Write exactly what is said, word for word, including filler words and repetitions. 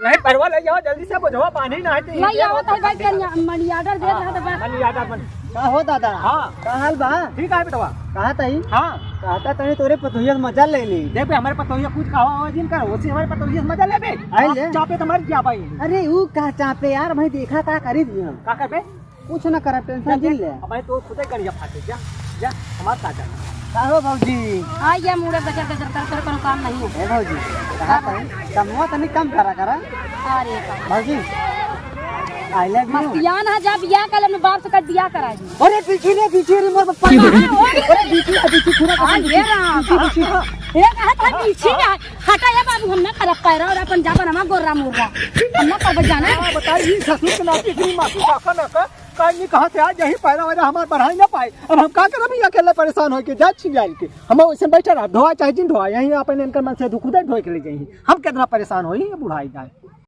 नहीं, परवा ले जाओ जल्दी से, बुझवा पानी ना है तो ले ये आवत है भाई, कनिया, money order देत रहा तो बस। Money order, money। का हो दादा? हाँ। का हाल बा? ठीक है बेटवा। कहाँ तई? हाँ। कहता तनी तोरे पतोहिया से मजा ले ली। देख बे, हमारे पतोहिया कुछ कहा हो जिन कर, उसी हमारे पतोहिया से मजा ले बे। आए ले। चापे तो मर गया भाई। अरे ऊ का चापे यार, भाई देखा का करी दिया। का करबे? कुछ ना करब, tension जिन ले। अब भाई तो खुदे गड़िया फाटे, जा, जा, हमार साथ जा। का हो भौजी? हाँ, ये मुड़े गजर गजर कर, कर कोनो काम नहीं है। ए भौजी, कहा था, कमवा तनी कम करा करा। अरे बाप। भौजी, I love you। मस्तियान है, जा बियाह कर ले, अपने बाप से कर बियाह करा दी। अरे पीछे रे, पीछे रे, मोर पप्पा। हाँ, ओए। अरे पीछे, पीछे पूरा हाँ, ये रहा। पीछे, पीछे। ये कहा था पीछे ना, हटा ये बाबू, हम ना करब पैरा और अपन जाबन हमार गोर्रा मोर्रा। हम ना करब जाना। हाँ, बताइए, ससुर के नाती इतनी मासूम काका ना का। काहे नहीं कहा से आज यही पैरा वैरा हमार बढ़ाई ना पाए। अब हम का करब, ई अकेले परेशान होके जा छिंजाइल के। हम वैसे बैठे रह, ढोआ चाहे जिन ढोआ, यहीं अपन इनकर मन से दुख उदय ढोए के ले जाई। हम कितना परेशान होई, ये बुढ़ाई जाए।